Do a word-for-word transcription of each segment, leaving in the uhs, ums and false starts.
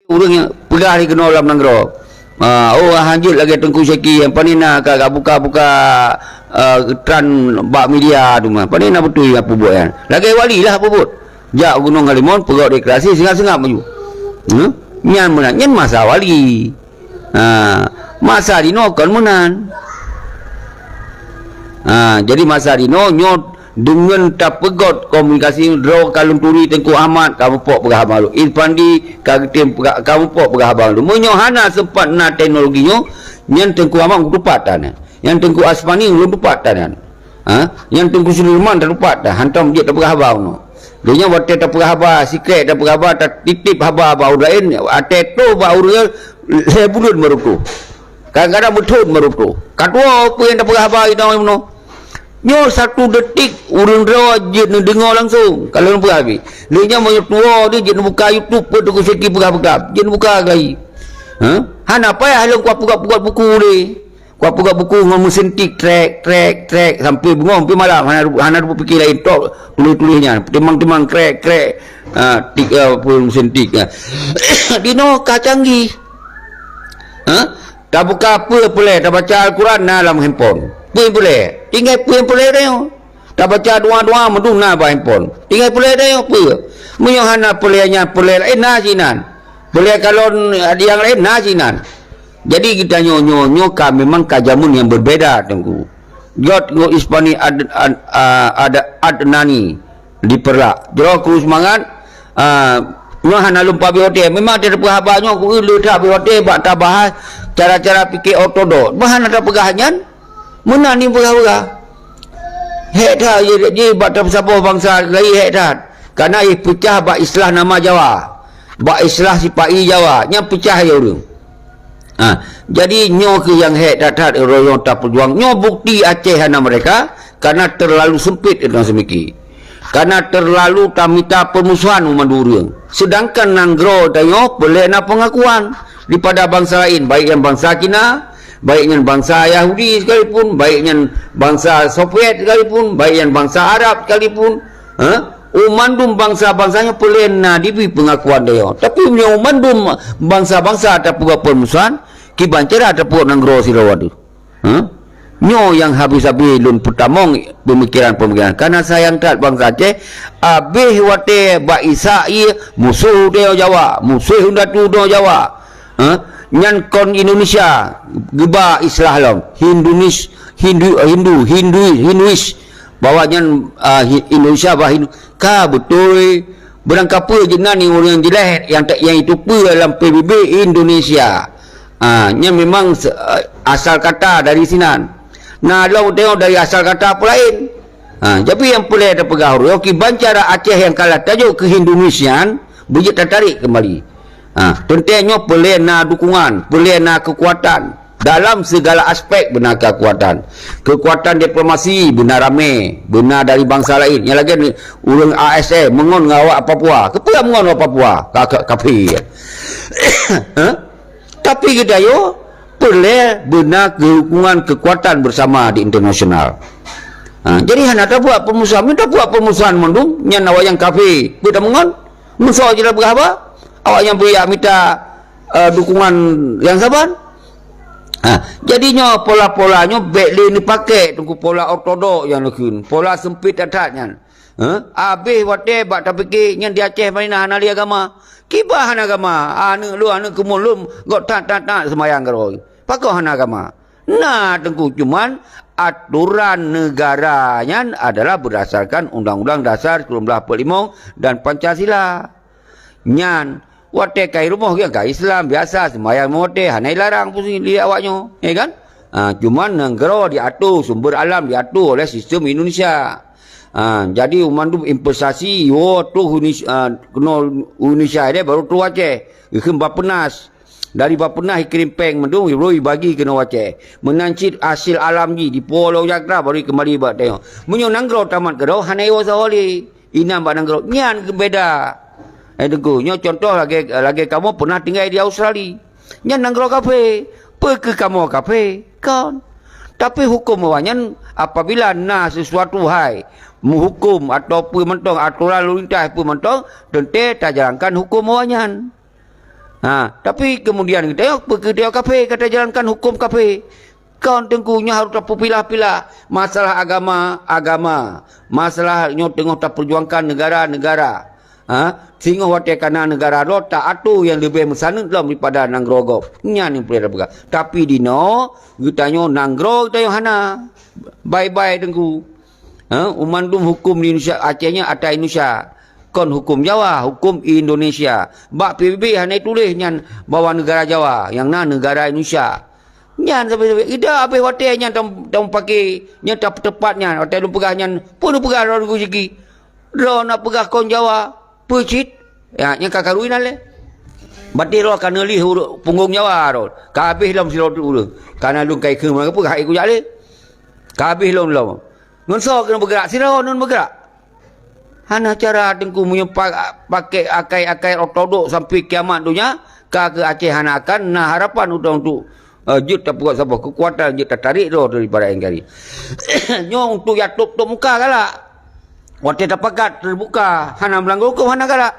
Ureuëng nyang peugah lé keunoe lam nanggroe. Ah, oh, hanjeuet lagée Teungku Syeki nyang pané na ka, ka buka-buka, ah, tran bak media tu mah. Pané na beutôi nyang peubuet nyan. Lagée wali lah peubuet. Jak Gunong Halimon, peugah deklarasi, seungab-seungab maju. Huh? Nyan meunan, nyan masa wali. Ha, masa jinoe kon meunan. Ha, jadi masa jinoe nyoe deungon tapeugot komunikasi droe ka lôn turi Teungku Ahmad ka meupok peugah haba lôn. Irfandi ka geutem peugah, ka meupok peugah haba lôn. Meunyoe hana sempat na teknologi nyoe, nyan Teungku Ahmad kutupat tan. Nyan Teungku Asmani ulôn tupat tan nyan. Ha? Nyan Teungku Sulaiman tatupat dah, hantom jeuet tapeugah haba unoe. Lheueh nyan watée tapeugah haba, sikrék tapeugah haba, tatitip haba bak ureuëng laén, watée troh bak ureuëng lhée buleuen baru troh. Kadang-kadang beuthon baru troh. Ka tuwoe peue nyang tapeugah haba inoe unoe. Nyoe satu detik ureuëng droe jeuet neudeungoe langsong, ka lôn peugah habéh. Lheueh nyan meunyoe tuwoe jeuet neubuka YouTube peue Teungku Syeki peugah-peugah, jeuet neubuka lagi. Ha? Hana payah lôn kupeugah-peugah buku lé. Kupeugah buku ngon meusien tik, trek, trek, trek, sampoe beungoh, sampoe malam, hana, hana teupike laén, tok, tuléh-tuléh nyan, timang-timang, krek, krek, ha, tik, ha, peue meusien tik, ha. Dinoe ka canggih. Ha? Tabuka peue peureulée, tabaca Al-Quran na lam handphone. Peue peureulée? Tinggai peue peureulée tanyoe. Tabaca doa-doa mandum na bak handphone. Tinggai peureulée tanyoe peue? Meunyoe hana peureulée nyan, peureulée laén na sinan. Peureulée kalon nyang laén na sinan. Jadi geutanyoe nyoe, nyoe ka memang ka jameun nyang beubeda, Teungku. Göt ngon Ispani Ad-, Ad-, a-, Ad-, Adnani di Peureulak. Jroh keu seumangat, a, nyoe hana lôn pabeh watée. Memang teupeue haba nyoe ku le that beh watée bak tabahas cara-cara pike ortodok. Bah hana tapeugah nyan, meunan ni peugah-peugah. Hék that jih, jih bak tapeusaboh bansa laén hék that. Kana jih peucah bak islah nama Jawa. Bak islah sipa-i Jawa. Nyan peucah jih ureuëng. Ha, jadi nyoe keuh nyang hék that-that royong tapeujuang. Nyoe bukti Aceh hana merdeka karena terlalu sempit inong seumiki. Karena terlalu tamita peumusuhan u mandum ureuëng. Sedangkan nanggroe tanyoe peureulée na pengakuan daripada bansa laén, baik nyang bansa Cina, baik nyang bansa Yahudi sekalipun, baik nyang bansa Soviet sekalipun, baik nyang bansa Arab sekalipun. Ha? U mandum bansa-bansa nyoe peureulée na dibri pengakuan tanyoe. Tapi meunyoe u mandum bansa-bansa tapeugah peumusuhan, kiban cara tapeugah nanggroe sidroe teuh. Ha? Nyoe nyang habéh-habéh lôn peutamong peumikiran-peumikiran. Karena sayang that bansa Aceh, abéh watée bak Ishak ié musoh tanyoe Jawa, musoh indatu tanyoe Jawa. Ha? Nyan kon Indonesia geuba islah lom. Hindunis, Hindu, Hindu, Hindu, Hinduis. Bahwa nyan, ah, Hi-, Indonesia bah Hindu. Ka beutôi. Beurangkapeue jeuet na ni ureuëng jeuleh nyang ta-, nyang jiteupeue lam P B B Indonesia. Ah, nyan memang se-, ah, asal kata dari sinan. Na lom tanyoe dari asal kata peue laén. Ah, jadi nyang peureulée tapeugah uroe kiban cara Aceh nyang ka lheueh tajok keu Hindunis nyan beujeuet tatarék keumbali. Ha, teuntée nyoe peureulée na dukungan, peureulée na keukuatan. Dalam segala aspek beuna keukuatan. Keukuatan diplomasi beuna ramé, beuna dari bansa laén. Nyang lagée ni, ureuëng A S M meungon ngon awak Papua. Keupeue meungon awak Papua? Ka, ka, kafé. Ha? Tapi geutanyoe peureulée beuna dukungan keukuatan bersama di internasional. Ha, jadi hana tabuat peumusuhan. Meunyoe tabuat peumusuhan mandum, nyan awak nyang kafé. Peue tameungon? Meusoe jih tapeugah haba, awak nyang bri jak mita, eh, dukungan nyang saban. Ha, jadi nyoe pola-pola nyoe bék lé neupakée teungku pola ortodok nyang neukheun, pola seumpit that-that nyan. Ha, abéh watée bak tapike nyan di Aceh Madinah hana lé agama. Kiban hana agama, aneuëk lôn, aneuëk keumuen lôn, gok that-that-that seumayang keudroe. Pakon hana agama? Na teungku, cuman atoran neugara nyan adalah beurdasarkan Undang-Undang Dasar sikureueng blaih peuet limong dan Pancasila. Nyan, watée ka i rumoh geuh ka Islam biasa, seumayang limong watée hana ilarang pusing lé awaknyoe, ya kan? Ha, cuman nanggroe diatur, sumber alam diatur oleh sistem Indonesia. Ha, jadi mandum investasi, yo, troh Indonesia, ha, keunoe Indonesia deh, baru troh Aceh. Geukheun Bappenas. Dari Bappenas ikirim péng mandum, ibagi keunoe Aceh. Meunan cit hasil alam jih di Pulo Jagra baru keumbali bak tanyoe. Meunyoe nanggroe tamat keudroe hana iwoe sahoe lé. Inan bak nanggroe nyan geubeda. Eh, teungku, nyoe contoh lagée, lagée kamoe pernah tinggai di Australia. Nyan nanggroe kafé. Peu keuh kamoe kafé? Kon. Tapi huköm awaknyan apabila na sesuatu hai meuhuköm atau peue mantong atoran lalu lintas peue mantong, teuntée tajalankan huköm awaknyan. Ha, tapi kemudian geutanyoe, peue geutanyoe kafé, ka tajalankan huköm kafé. Kon Teungku, nyoe harôh tapeupilah-pilah. Masalah agama, agama. Masalah nyoe teungoh tapeujuangkan neugara, neugara. Ha? Singoh watée ka na neugara droe, ta-atur nyang leubeh meusaneut lom daripada nanggroe gob. Nyan nyang peureulee tapeugah. Tapi dinoe, geutanyoe nanggroe geutanyoe hana. Bye-bye Teungku. Ha? Umandum huköm di Indonesia, Aceh nyan ata Indonesia. Kon huköm Jawa, huköm Indonesia. Bak P B B hana tuléh nyan bahwa neugara Jawa, nyang na neugara Indonesia. Nyan sabe-sabe. Ida habéh watée nyan tam-, tamupaké, nyan tapeutepat nyan. Watée lôn peugah nyan, peue neupeugah droe Teungku Zaki? Droe na peugah kon Jawa, peue cit? Ya, nyan ka karu inan lé. Baté droe ka neulih ureuëng punggong Jawa droe. Ka habéh lom sidroe ureuëng. Kana lôn kai keu peugah hai kujak lé. Ka habéh lom lom. Ngon soe keuneuk beugrak? Sidroe ngon beugrak. Hana cara Teungku meunyoe pa-, pakai akai-akai ortodok sampai kiamat donya, ka keu Aceh hana akan na harapan untuk, untuk, eh, jeuet tapeugot saboh keukuatan jeuet tatarék droe daripada N K R I. Nyoe untuk jak top-top muka galak. Watée tapakat teubuka hana meulanggar huköm hana galak.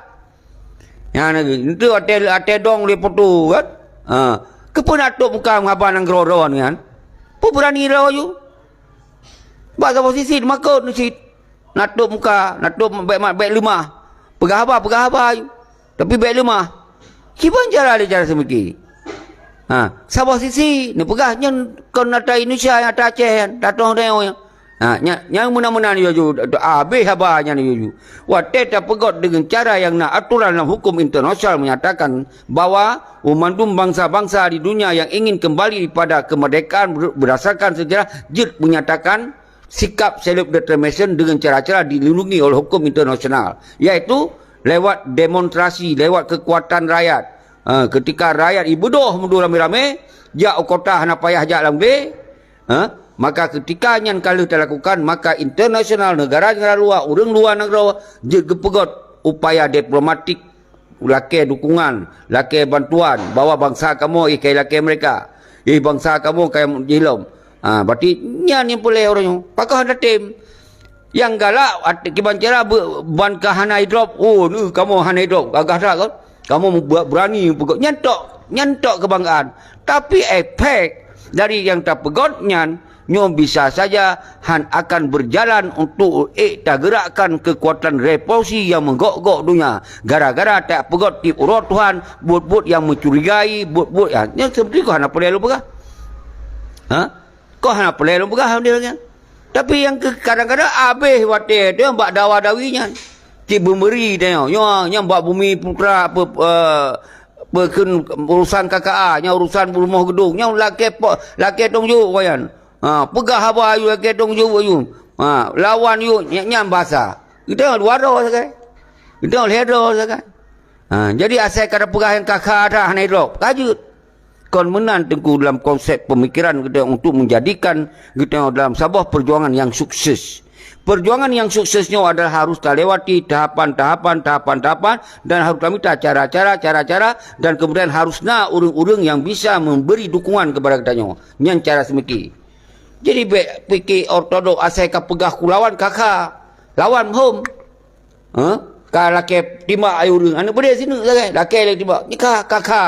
Nyan lagée, enteuk watée, watée dong lé poto kan. Ha. Keupeue na top muka meuhaba nanggroe droe nyan? Peue beurani droe ju? Bak saboh sisi teumakot neucit. Na top muka, na top bék mat, bék leumah. Peugah haba, peugah haba ayue. Tapi bék leumah. Kiban cara lé cara seumiki. Ha, saboh sisi neupeugah nyan kon ata Indonesia nyang ata Aceh nyan, ata tong deungoe nyan. Ha, nya-, nyang meunan-meunan yue ju, habéh haba nyan yue ju. Watée tapeugot deungon cara nyang na aturan lam huköm internasional menyatakan bahwa banmandum bansa-bansa di dunia yang ingin kembali pada kemerdekaan ber-, berdasarkan sejarah jeuet menyatakan sikap self determination dengan cara-cara dilindungi oleh hukum internasional, yaitu lewat demonstrasi, lewat kekuatan rakyat. Ha, ketika rakyat ibeudôh meudôh ramé-ramé, jak u kota hana payah jak lam glé, ha, maka ketika nyan ka lheueh talakukan, maka internasional, negara-negara luwa, ureuëng luwa nanggroe jeuet geupeugot upaya diplomatik lakée dukungan, lakée bantuan, bahwa bansa kamoe éh kai lakée mereka, éh bansa kamoe kai jih lom. Ha, berarti nyan nyang peureulée uroe nyoe. Pakon hana tem? Nyang galak at-, kiban cara be-, ban ka hana idrop. Oh, neuh kamoe hana idrop. Gagah that kan? Kamoe be-, beurani peugah. Nyan tok, nyan tok keubanggaan. Tapi efek dari nyang tapeugot nyan nyoe bisa saja han akan berjalan untuk ék tagerakkan kekuatan revolusi yang menggok-gok dunia gara-gara tapeugot tieb uroe Tuhan buet-buet yang mencurigai, buet-buet yang, nyan seperti kok hana peureulée lôn peugah. Ha? Kok hana peureulée lôn peugah lagée nyan. Tapi nyang keu-, kadang-kadang habéh watée teuh bak dawa-dawi nyan. Cit beumeuri tanyoe, nyoe nyang bak Bumi Putra, pe-, eh, peukheun urusan K K A, nyang urusan rumoh geudong, nyang lakée po-, lakée tong jok nyan. Ha, peugah haba ayue lakée tong jok ayue. Ha, lawan yue, nyan, nyan basa. Geutanyoe dua droe sagai. Geutanyoe lhée droe sagai. Ha, jadi asai ka tapeugah nyang ka kha that hana idrop. Ka jeuet. Kon meunan Teungku dalam konsep pemikiran geutanyoe untuk menjadikan geutanyoe dalam saboh perjuangan yang sukses. Perjuangan yang sukses nyoe adalah harus talewati tahapan-tahapan, tahapan-tahapan dan harus tamita cara-cara, cara-cara dan kemudian harus na ureuëng-ureuëng yang bisa memberi dukungan kepada geutanyoe. Nyan cara seumiki. Jadi bék pike ortodok asai ka peugah ku lawan ka kha. Lawan meuhom. Ha? Ka lakée timbak ayue ureuëng. Aneuk beudé sineuk sagai. Lakée lé timbak. Nyan ka, ka kha.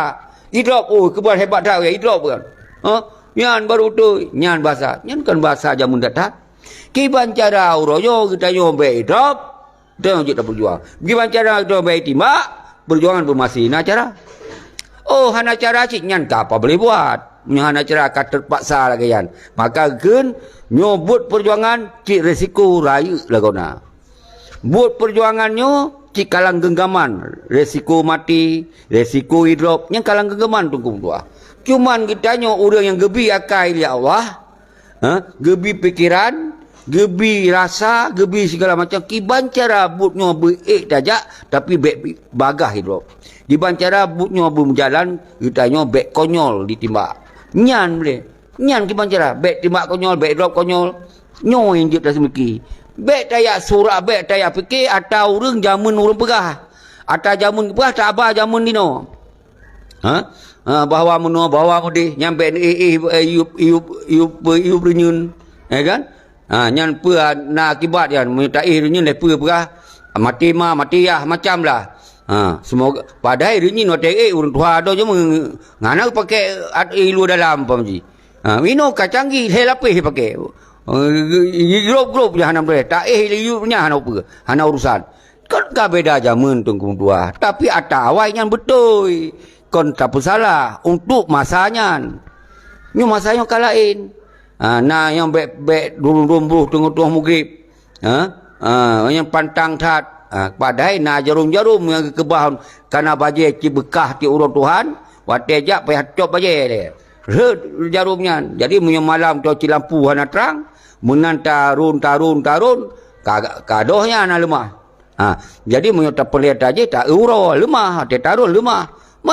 Idrop, oh, keuban hebat that, idrop kan. Ha? Nyan baru beutôi. Nyan basa. Nyan kan basa jameun that-that. Kiban cara uroe nyoe geutanyoe bék idrop. Geutanyoe jeuet tapeujuang. Kiban cara geutanyoe bék timbak. Peujuangan beumasih. Na cara. Oh, hana cara cit nyan ka apa boleh buat. Meunyoe hana cara ka teupaksa lagée nyan. Maka geukheun, nyoe buet peujuangan cit resiko rayeuk lagoe na. Buet peujuangan nyoe cit kalang geunggaman, resiko maté, resiko idrop, nyang kalang geunggaman Teungku meutuah. Cuman geutanyoe ureuëng nyang geubi akai lé Allah, ha, geubi pikeran, geubi rasa, geubi sigala macam, kiban cara buet nyoe beuék tajak, tapi bék bi-, bagaih idrop. Kiban cara buet nyoe beumeujalan, geutanyoe bék konyol ditimbak. Nyan boleh. Nyan kiban cara, bék timbak konyol, bék drop konyol. Nyoe nyang jeuet taseumiki. Bék tajak surak, bék tajak pike ata ureuëng jameun ureuëng peugah. Ata jameun peugah, taba jameun dinoe. Ha? Ha, bahwa meunoe, bahwa meudeh, nyan bék, eh, eh, eh, yup, yup, yup, yup reunyeun. Ya kan? Ha, nyan peue na akibat nyan, meunyoe taéh reunyeun lé peue peugah, maté ma, maté yah, macam lah. Ha, semoga padahai rinyin watée ék ureuëng tuha adoe jameun hana pake at-, i luwa dalam pam ji. Ha, inoe ka canggih lhée lapéh pake. Grup-grup je hana beureh, taéh liyup nyan hana upeue, hana urusan. Kon ka beda jameun teungku tuha, tapi ata awai nyan beutôi. Kon tapeusalah untuk masa nyan. Nyoe masa nyoe ka laén. Ha, na nyang bék-bék dulom-dulom boh teungoh-teungoh mugrib. Ha? Ha, nyang pantang that. Ha, padahai na jarom-jarom nyang geukeubah kana bajée cibeukah ti uroe Tuhan, watée jak payah cop bajée lé. Rhot jarom nyan. Jadi meunyoe malam toe cilampu hana trang, meunan tarôn, tarôn, tarôn, ka, ka doh nyan na leumah. Ha, jadi meunyoe tapeulihat tajih ta uroe leumah, watée tarôn leumah.